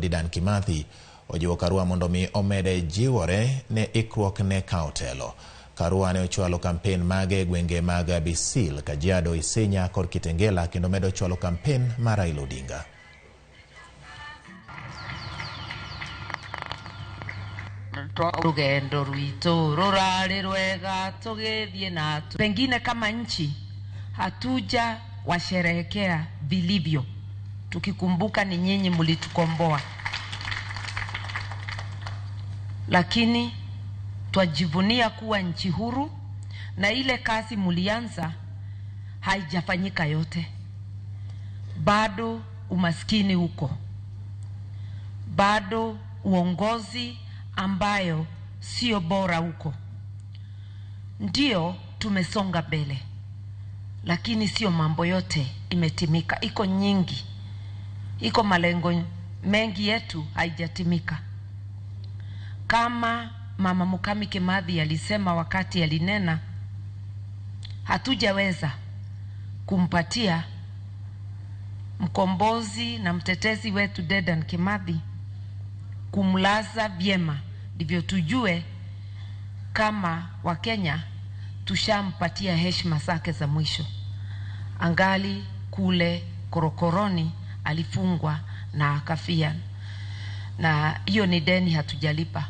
Dedan Kimathi ojiwo Karua mondo mi omede jiwore ne ikruok ne kawo telo. Karua ne ochwalo kampen mage e gwenge mag Bisil, Kajiado, Isinya kod Kitengela kendo medo chwalo kampen mar Raila Odinga. Rugendo rwitu rurari rwega tugithie na pengine kama nchi hatuja washerehekea vilivyo, tukikumbuka ni nyinyi mlitukomboa, lakini twajivunia kuwa nchi huru na ile kazi mulianza haijafanyika yote. Bado umaskini huko, bado uongozi ambayo sio bora huko. Ndio tumesonga mbele, lakini sio mambo yote imetimika. Iko nyingi, iko malengo mengi yetu haijatimika. Kama Mama Mukami Kimathi alisema wakati alinena, hatujaweza kumpatia mkombozi na mtetezi wetu Dedan Kimathi, kumlaza vyema, ndivyo tujue kama Wakenya tushampatia heshima zake za mwisho. Angali kule korokoroni alifungwa na akafia, na hiyo ni deni hatujalipa.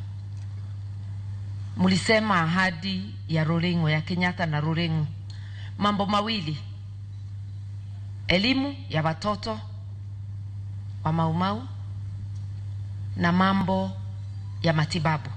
Mlisema ahadi ya Ruring'o, ya Kenyatta na Ruring'o, mambo mawili: elimu ya watoto wa Maumau na mambo ya matibabu.